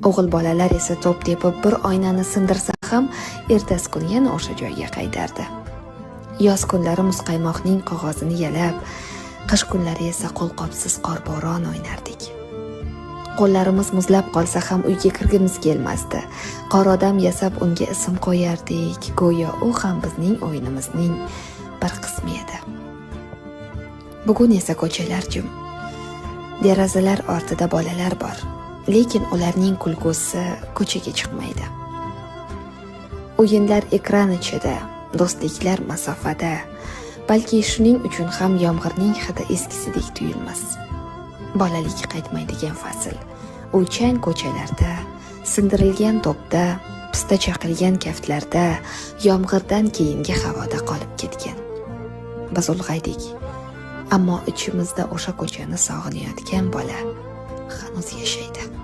O'g'il bolalar esa to'p tepib bir oynani sindirsa ham, ertasi kuni yana o'sha joyga qaytardi. Yoz kunlari muzqaymoqning qog'ozini yalab, qish kunlari esa qo'lqopsiz qorbo'ron o'ynardik. Qo'llarimiz muzlab qolsa ham uyga kirgimiz kelmasdi. Qor odam yasab unga ism qo'yardik, go'yo u ham bizning o'yinimizning bir qismi edi. Bugun esa ko'chalar jim. Derazalar ortida bolalar bor, lekin ularning kulgusi ko'chaga chiqmaydi. O'yinlar ekran ichida, do'stliklar masofada. Balki shuning uchun ham yomg'irning hidi eskisidek tuyulmas. Bolalik qaytmaydigan fasl. U chang ko'chalarda, sindirilgan to'pda, pista chaqilgan kaftlarda, yomg'irdan keyingi havoda qolib ketgan. Biz ulg'aydik, ammo ichimizda o'sha ko'chani sog'inayotgan bola hanuz yashaydi.